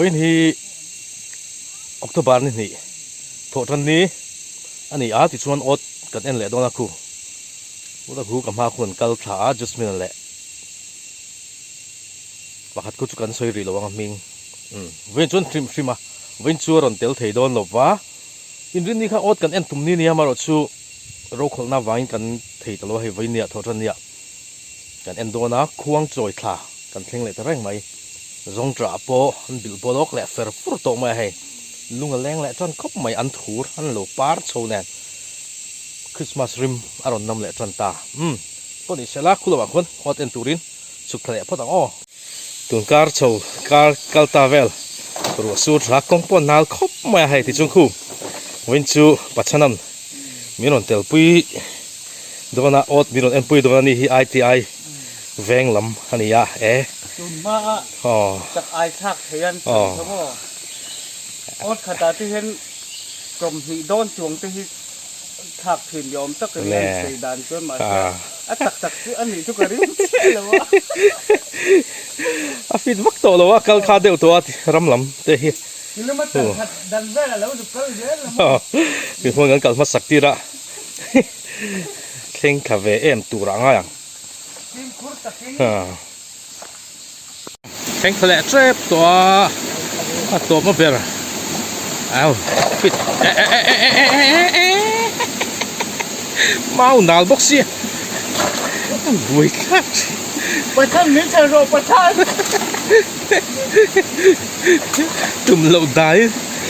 Vawiin hi October ni hnih thawh tan ni a ni a tichuan awt kan en leh dawn a khu awt a khu ka hma khu an kal thla a Jasmine leh pakhat khu chu kan sawi rih lo ang a hming umm vawiin chuan hrim hrim a vawiin chu a rawn tel thei dawn lo va inrinni kha awt kan en tum ni nia amaherawh chu rokhawlhna avangin kan thei ta lo a hei vawiin nia thawh tan nia. Kan en dawn a, khuang chawi thla kan thleng leh ta reng mai. Zawngṭah pawh an bilh bawl awk leh fer fur tawh mai a hei. Lung a leng leh ṭan khawp mai, an thur an lo par chho nen Christmas rim a rawn nam leh ṭan ta. Umm, pawh ni sela khu lovah khuan awt en turin chhuk thla leh phawt ang aw. Tun kar chho kar kal ta vel ruah sur tha kawng pawh nal khawp mai a hei tichuan khu vawiin chu Pachhanan min rawn telpui Dawn a awt min rawn enpui dawn a ni hi ITI veng lam a ni a e. Tun hma a chak ai thlak thei an sawi tho maw? Awt khatah te hian tlawmhnih dawn chuang te hi thlak thin ni awm tak in an sawi dan chuan mahse a tak tak chu a nih chu ka ring chiah lo a. A fit vak tawh lo a kal kha deuh tawh a ram lam te hi. Kiluma tan khat dan vel a lo zuk kal zel lo maw? Tihmuan kan kal hmasak tir a. Thleng thla ve em tur ah ngai ang. Fimkhur takin. Thleng thla leh tep tawh a, a tawp a ber. Au fit e e e e e e e e Mau nal bawk sia. Buai thlak thin. Pathan min chhan rawh Pathan. Tum loh dai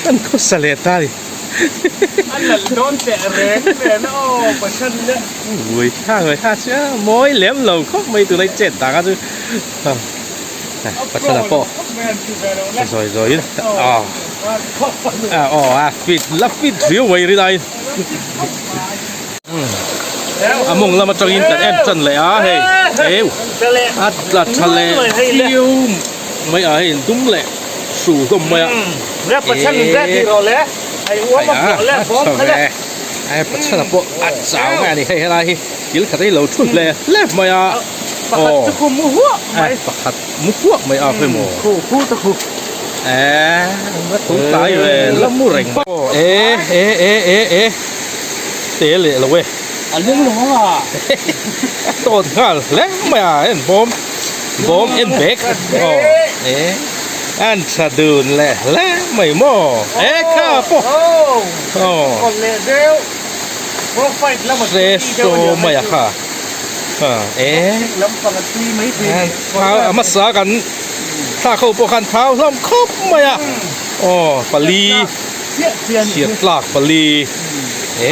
kan khawsa leh ta ni. A nalh dawn teh reng nen a aw Pathian le. Vui thla vui thla chu a mawi lem lo khawp mai tunai chet dang a chu Pathian a pawh zawi zawi in a aw a fit la fit riau mai rin aiin a mawng lam atangin kan en tan leh a hei eu a tla tha leh viau mai a hei dum leh Su hlawm mai a. Ria Pathian in ria tih rawh le. Hei uam a pawh le bawm kha le. Hei Pathian a pawh a chau mai a ni. Hei helai hi kil khat hi lo thu hle hle mai a. Pakhat chu khu mu huah mai. Pakhat mu huah mai a hei maw. Khu khu ta khu. E nga thu tlai ve la mu reng. E e e e e te leh lo e. A leng lo ang a. A tawt nghal hle mai a en bawm. Bawm en bag aw e an tha dun leh hle mai maw e kha pawh aw hre saw mai a kha e a hmasa kan thlak ho pawh khan thau hlawm khawp mai a aw pali chhiat tlak pali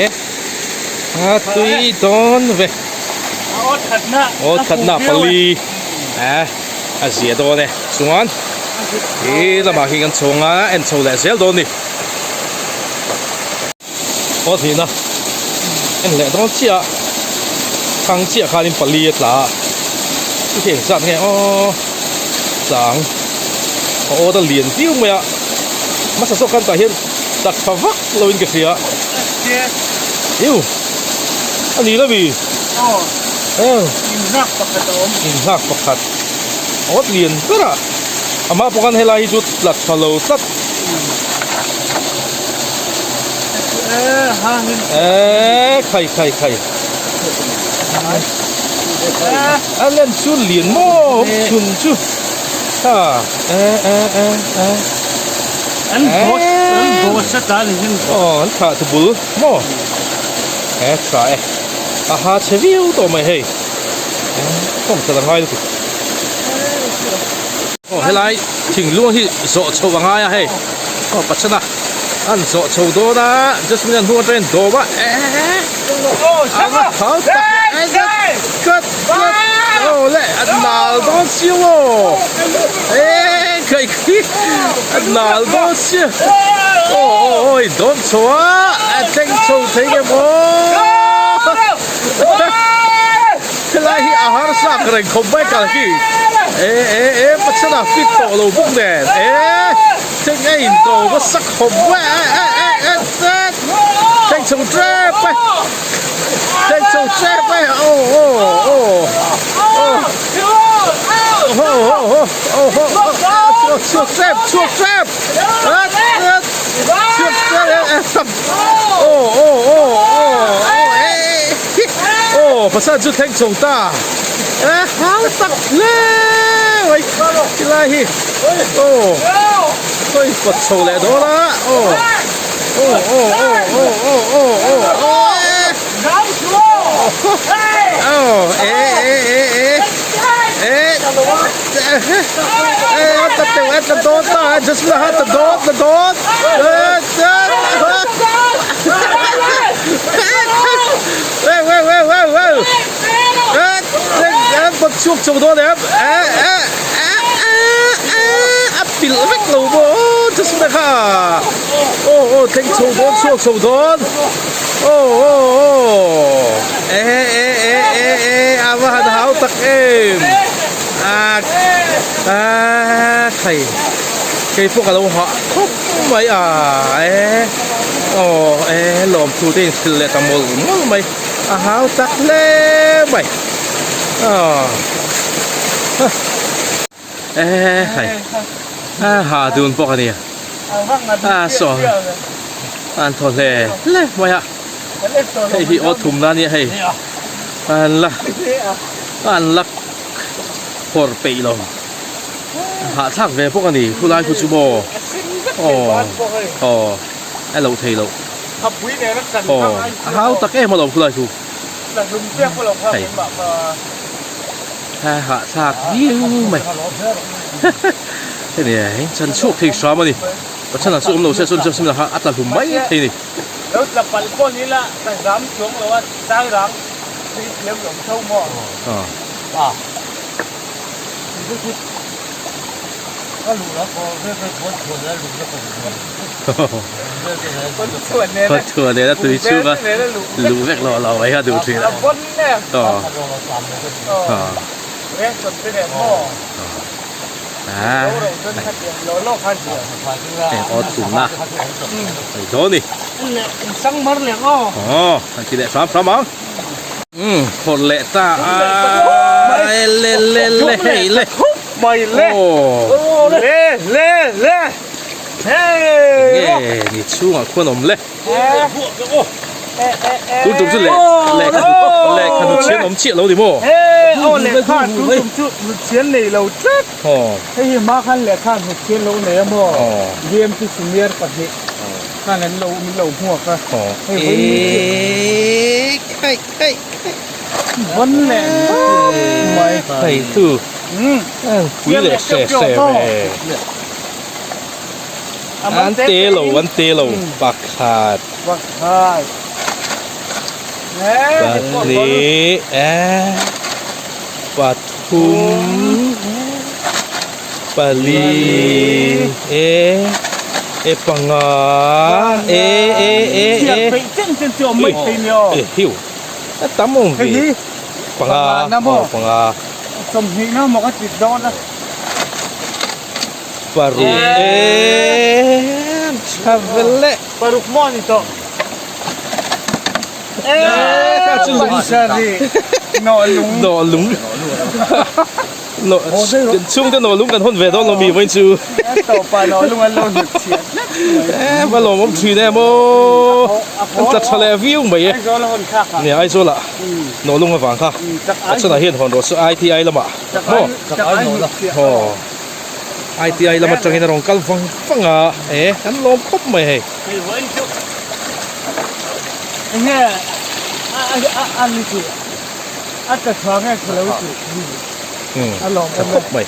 e a tui dawn ve. Aw thatna pali eh a zia dawn e chuan he lamah hi kan chhawng a en chho leh zel dawn a ni aw hnihna en leh dawn chiah a thang chiah khanin pali a tla a heti eng zat nge aw chang a aw ta lian viau mai a hmasa zawk khan tah hian tak tha vak lo in ka hria iu a ni lo mi aw inhnak pakhat a awm inhnak pakhat awt lian ber a amah pawh khan helai hi chu tla tha lo tlat e khai khai khai a len chu lian maw chhun chu ha e e e e An boss an boss a ta ni hin. Aw an thlah tu bul maw e tha e a ha chhe viau tawh mai hei kawng chat a ngai lutuk aw helai thingluang hi zawh chhoh a ngai a hei aw Pathian a an zawh chho dawn a Jasmine an hnung atangin dawm a a va thau tak cut cut aw le a nal dawn siau aw e khai khi a nal dawn siau aw aw aw i dawn chho a a thleng chho thei nge maw helai hi a harsa ang reng khawp mai kal khi e e e Pathian a fit tawh lo bawk nen e thleng a in ko va sak khawp mai e e e e thleng chho tep e. Thleng chho tep e aw aw aw aw aw aw aw aw aw Chhuak tep chhuak tep chhuak tep aw aw aw aw aw aw pasal chu thleng chho ta e hau tak hle mai tilai hi aw sawi kawt chho leh dawn a aw aw aw aw aw aw aw aw aw aw e e e e e A a khai kei pawh ka lo hah khawp mai a e aw e lawmthu te in hrilh leh ta mawlh mawlh mai a hau tak hle mai aw e khai a ha dun bawk a nia a saw an thaw hle hle mai a hei hi aw thumna a nia hei an la an la phawr peih lo hahthlak ve bawk a ni khulai khu chu maw aw aw a loh thei loh aw a hau tak em alawm khulai khu hei a hahthlak viau mai hei ni chan chhuak thei hram a ni Pathian ah chu awm lo se chuan Joseph kha a tla hlum mai thei a ni. Lo tla palh pawh ni la ka zam chuang lo a chai rang tui thiam lo tho maw? Aw. Kawtchhuah nen a tui chhung a luh vek lo lo mai kha duh thin a. Aw. Heng aw thumna hei dawn ni aw han ti leh hram hram ang umm khawrh leh ta a le le le hei le aw nge ni chhungah khuan awm le tun tum chu leh lehkha lehkha hnut chhian awm chiah lo ni maw Aw. Hei hi hma khan lehkha hnut chian lo nei a maw? Aw. BMT senior pahnih khan an lo min lo hmuak a. Aw. Hei vawi ni chu. Eee khai khai khai. Vawn leh khawp mai. Hei tu. Pui leh hre hre ve. An te lo an te lo pakhat. Pakhat. Pahnih. Eee. Pathum pali e e panga e e e e e hiu a tam awm ve panga aw panga paruk e tha vel e paruk maw ni tawh. Nawh lung chhungte nawh lung kan hawn ve dawn lo mi vawiin chu e va lawmawm thin em aw an tla tha leh viau mai e nia Aizawl ah nawh lung avang kha a chhanah hian hawn rawh chu ITI lamah maw aw ITI lam atangin a rawn kal vang vang a e an lawm khawp mai hei. Enge a ni tih a tla tha nge tha lo tih a lawm awm e.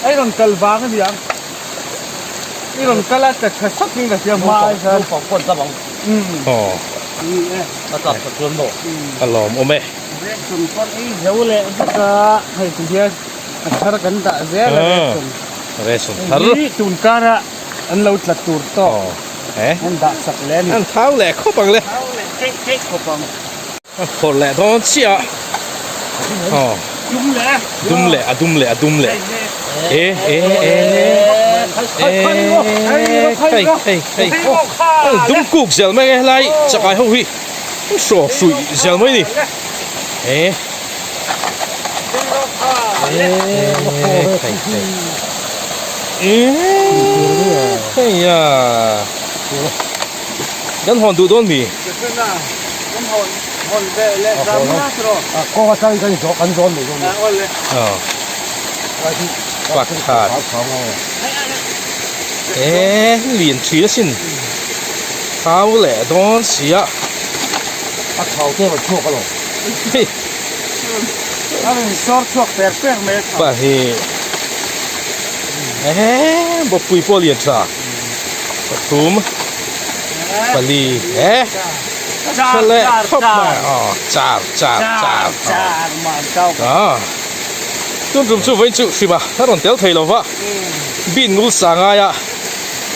A i rawn kal vang a niang i rawn kal a tla tha sawt in ka hria hma ai khan. A lawm awm e. Zo leh vek a hei ti hian a thar kan dah zel a ration. Ration thar. Hei tun kara an lo tla tur tawk an dah sak leh a ni. An thau leh khawp ang le. Thau leh keih keih khawp ang. A phawrh leh dawn chiah a. Aw. Dum leh. Dum leh a dum leh a dum leh. E e e e hei hei hei dum kuk zel mai e helai chakai ho hi hraw hruih zel mai a ni. E e hei hei. Hei a kan hawn duh dawn mi? Pakhat e lian thin asin thau leh dawn sia a thau te rawn chhuak alawm a rawn sawr chhuak per per mai a thau pahnih e bawppui pawh lian tha pathum pali e tha leh khawp mai aw char char char char mah chau a tun tum chu vawiin chu hrim a a rawn tel thei lo va bin ngul sa ngai a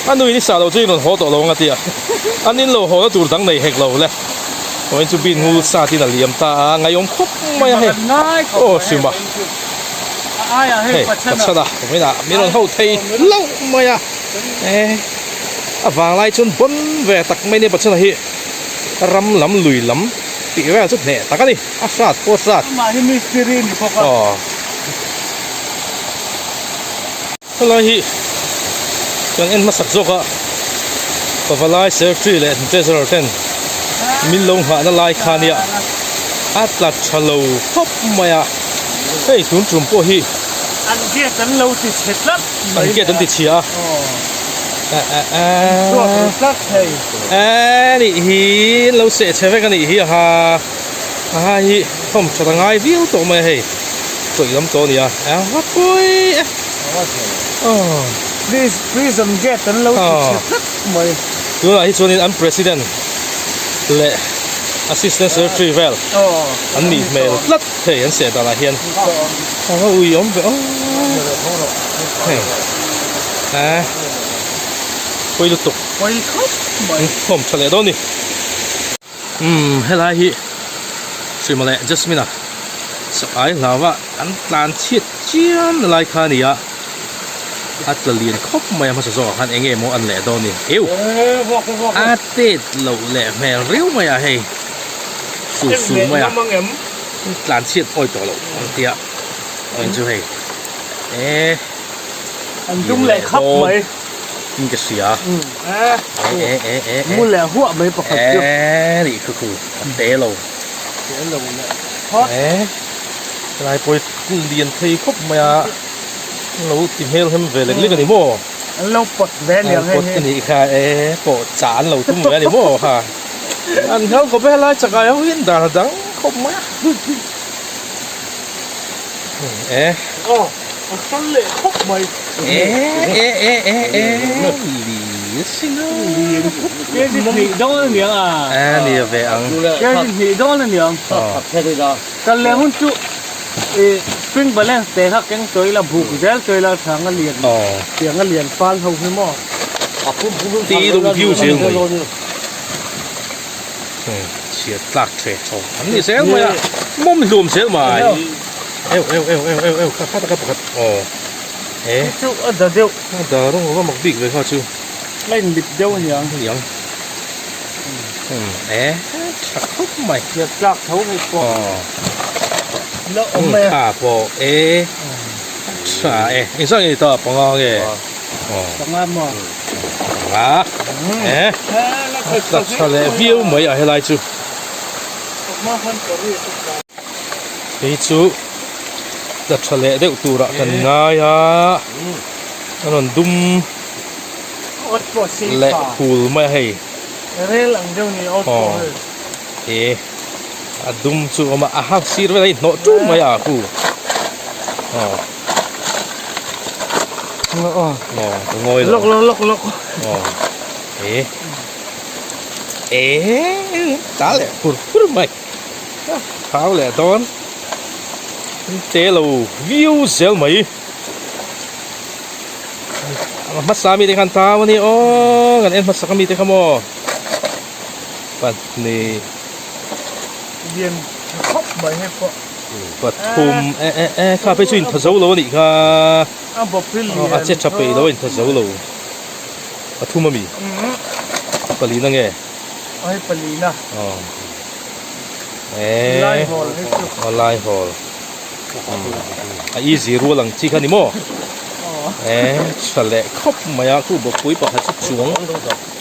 a nuin i sa lo chu i rawn haw tawh lo ang a ti a an in lo haw na tur dang nei hek lo le vawiin chu bin ngul sa tin a liam ta a ngaihawm khawp mai a hei aw hrim a hei pachhan a vawiin ah min rawn ho thei hlauh mai a e a vanglai chuan bawn ve tak mai nia pachhan a hi ram lam lui lam tih vel chu hneh tak a ni. A hrat pawh hrat. Amah hi mistiri ni bawk a. Aw. Helai hi kan en hmasak zawk a, Pavalai Secretary leh Treasurer ten min lo nghahna lai kha nia a tla tha lo khawp mai a, hei tun tum pawh hi An gate an lo ti chhe tlat mai. An gate an ti chhia a. Aw. Chhuak ru tlat hei. A nih hi an lo seh chhe vek a nih hi a ha. A hai hi thawm that a ngai viau tawh mai a hei tawih lam tawh a ni a a pawi e aw Prison gate an lo ti chhe tlat mai. Tunah hi chuanin an president leh assistant secretary vel an nih hmel tlat hei an seh danah hian a va ui awm ve aw hei a pawi lutuk pawi khawp mai thawm tha leh dawn a ni. Umm helai hi Sima leh Jasmine-a sak ai hlau a an tlan chhiat chiam na lai kha a ni a a tla lian khawp mai a hmasa zawkah khan eng nge maw an leh dawn ni eu a tet loh leh hmel riau mai a hei su su mai a tlan chhiat awi tawh loh ang tia awin chu hei e an dum leh khap mai. In ka hria. E e e e. Mu leh huah mai pakhat chu. E nih khu khu a te lo. Te lo leh phawt. E helai pawh hi lian thei khawp mai a. An lo ti hmel hem ve lek lek a ni maw? An lo pawt ve a niang hei hi. An pawt a nih kha e pawh chah an lo tum ve a ni maw kha. An nghal khawp e helai chakai ho hi an dan a dang khawp mai a. E. Aw. A hrang leh khawp mai. E e e e e li sin a. Kg hnih dawn a niang a. A nia ve ang. Kg hnih dawn a niang. Kal leh hun chu i spring balance te kha keng chawi la buk zel chawi la thang a lian tiang a lian fal ho hi maw. Ti dum piu zel mai. Chhiat tlak the thaw an ni zel mai a mawm hlum zel mai. Eu eu eu eu eu eu kha kha taka pakhat aw e chu a da deuh a da rawng a va mak bik ve kha chu a in lip deuh a niang niang um e tha khawp mai chhiat tlak tho hei pawh aw la awm mai kha pawh e tha e engzah nge ni ta panga nge aw panga maw panga e tla tha leh viau mai a helai chu. Hei chu tla tha leh deuh turah kan ngai a a rawn dum leh phul mai a hei aw e a dum chu a awm a a ha sir vel a inhnawh ṭum mai a khu aw aw ka ngawi lo aw e e ta leh phur phur mai. Thau leh dawn te lo viau zel mai hmasa mi te khan thau a ni aw kan en hmasak ami te kha maw pahnih lian tha khawp mai hei pawh pathum e e e kha phei chu intha zo lo a nih kha a bawp hi lian a che tha peih lo a intha zo lo pathum ami palina nge. Aw hei palina. Aw. Eh. Lai hawl hei chu. Aw lai hawl. A easy rual ang chi kha ni maw? Aw. E tha leh khawp mai a khu bawkpui pakhat chu chuang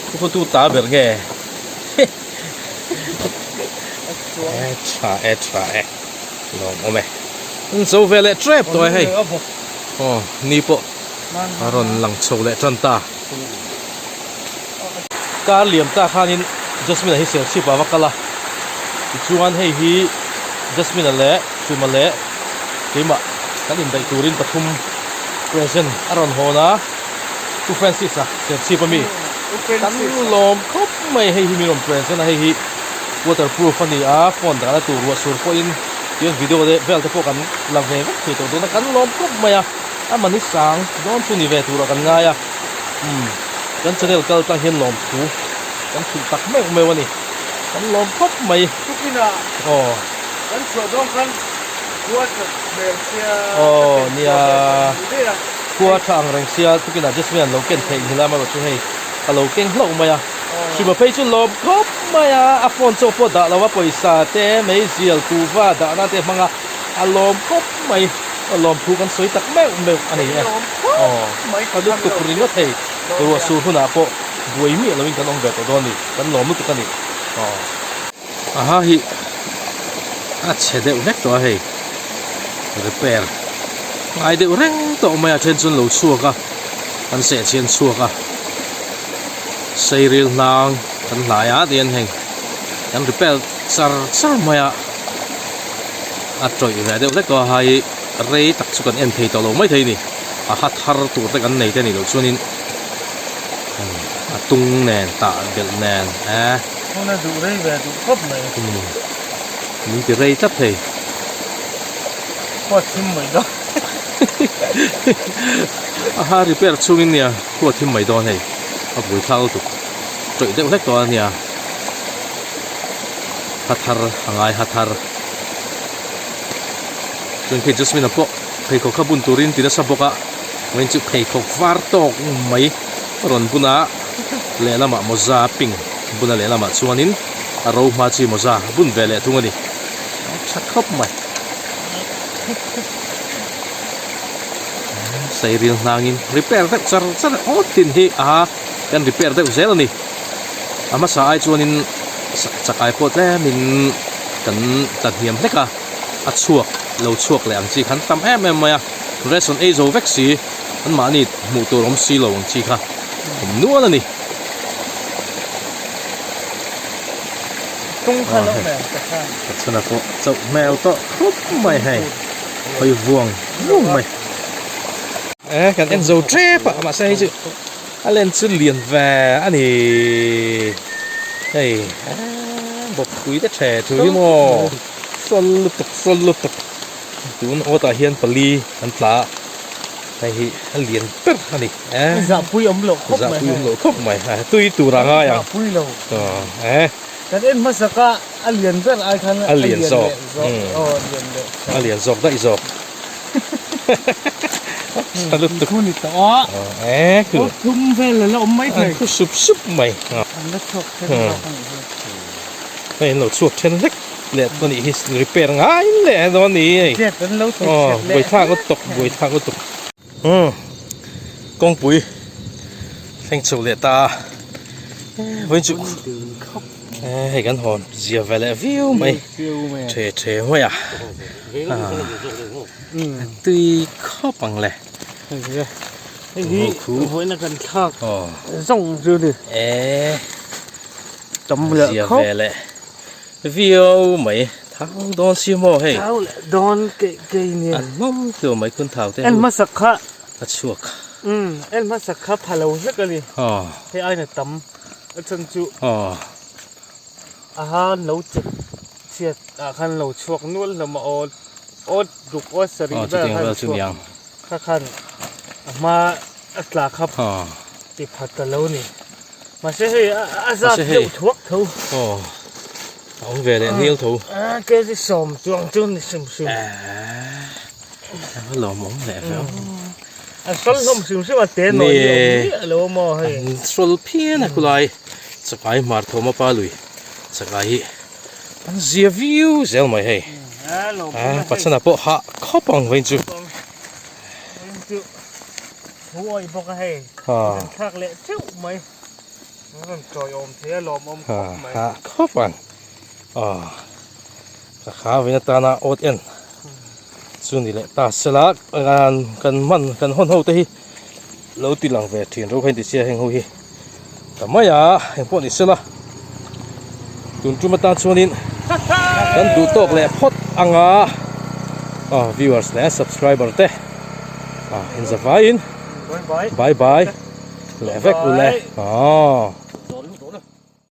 khu khaw tu ta ber nge e tha e tha e lawm awm e an zo ve leh tep tawh e hei aw ni pawh a rawn lang chho leh tan ta kar liam ta khanin Jasmine a hi Serchhip ah va kal a tichuan hei hi Jasmine a leh Hrima leh keimah kan indaih turin pathum present a rawn hawn a Pu Francis a Serchhip ami kan lawm khawp mai hei hi min rawn present a hei hi waterproof a ni a phone dahna tur ruah sur pawhin tichuan video te vel te pawh kan la ve vek thei tawh dawn a kan lawm khawp mai a a mahni sang dawn chu ni ve turah kan ngai a umm kan channel kal tlang hian lawmthu kan hrilh tak meuh meuh a ni kan lawm khawp mai aw. Kan chhuah dawn khan khua tha hmel sia Aw nia khua tha ang reng sia tukinah Jasmine an lo ken theih nghilh a amaherawh chu hei a lo keng hlauh mai a hrima phei chu lawm khawp mai a a phone chauh pawh dah lo a pawisa te meizial kuhva dahna te hmang a a lawm khawp mai a lawm thu kan sawi tak meuh meuh a ni e aw a lutuk ringawt hei ruah sur hunah pawh buai miah loin kan awm ve tawh dawn a ni kan lawm lutuk a ni aw. Aha hi a chhe deuh hlek tawh a hei repair ngai deuh reng tawh mai a then chu an lo chhuak a an seh chian chhuak a seiril hnang kan hlai a tihian hei kan repair char char mai a a tawih ve deuh hlek tawh a hai rei tak chu kan en thei tawh lo mai thei a ni a ha thar tur te kan nei te a nih loh chuanin a tung nen tah belh nen eh. Hmun a duh rei ve duh khawp mai. Umm min ti rei tlat thei. Khua thim mai dawn. Aha repair chhungin nia khua thim mai dawn hei a vui thlak lutuk tawih deuh hlek tawh a nia ha thar a ngai ha thar chuan khi Jasmine a pawh pheikhawk kha bun turin ti nasa bawk a vawiin chu pheikhawk var tawk mai a rawn bun a. Lehlamah mawza pink buna lehlamah chuanin a ro hma chi mawza bun ve leh thung a ni. A tha khawp mai. Sairil hnangin repair deuh char char awt tin hi a kan repair deuh zel a ni. A hmasa ai chuanin chak ai pawh tlemin kan tla hniam hlek a, a chhuak lo chhuak leh ang chi khan tam em em mai a. Ration ei zo vek si anmahni hmuh tur awm si lo ang chi kha. Awm nual a ni. Tung kha lo hmel ka chhan. Ka chhan a pawh chauh hmel tawh khawp mai hei. Hawi vuang vuang mai. E kan en zo tep a mahse hei chu a len chu lian ve a ni. Hei bawkpui te the thu hi maw sawl lutuk sawl lutuk tun awtah hian pali an tla a. Hei hi a lian ber a ni e. Zahpui awm loh khawp mai. Zahpui awm loh khawp mai. Tui tur a ngai ang. Zahpui lo. E. Kan en hmasak a, a lian ber ai khan a lian zawk. Aw a lian leh. A lian zawk daih zawk. Tha lutuk. Khu ni tawh a. E khu. Thum vel a la awm mai thei. Khu sup sup mai. An la chhuak then zawk a nih hi. Hei an lo chhuak then hlek. Leh pawh nih hi repair ngai leh dawn ni hei. Jet an lo ti chhet leh. Buai thlak lutuk buai thlak lutuk. Umm kawngpui thleng chho leh ta a vawiin chu hei kan hawn zia ve leh viau mai the the mai a tui khawp ang le. Hei hi vawiin a kan thlak zawng chu ni. Zia ve leh. Viau mai thau dawn si maw hei. Thau leh dawn keih keih nia. An hlawm teuh mai kun thau te En hmasak kha. A chhuak. Umm en hmasak kha pha lo vek a ni. Aw. Hei aina tam a chhan chu. Aw. Aha lo chep chhiat ah khan lo chhuak nual hlawm a aw aw ruk aw sarih vel khan chhuak kha khan a hma a tla kha ti pha ta lo ni. Mahse hei a zat deuh thuak tho. Aw a awm ve leh nil tho. A kg sawm chuang chu ni hrim hrim. A va lawmawm leh ve aw. A sawl hlawm hrim hrim a te nawi hi awm miah lo a maw hei. An sawl phian a khulai chakai hmar thawm a pa lui chakai hi an zia viau zel mai hei. A pachana pawh hah khawp ang vawiin chu. Thu awih bawk a hei. Kan thlak leh theuh mai. An rawn tawiawm thei a lawmawm khawp mai. Ha khawp ang. Aw. Ka kha vin atana awt en. Chu ni leh ta sela kan hman kan hawn ho te hi lo ti lang ve thin ro kha in ti sia heng ho hi. Ta mai a eng pawh ni sela. Tun tum atan chuanin kan duh tawk leh phawt anga aw viewers leh subscriber te ah in zavaiin Bye bye. Bye bye. Leh vek ule. Aw.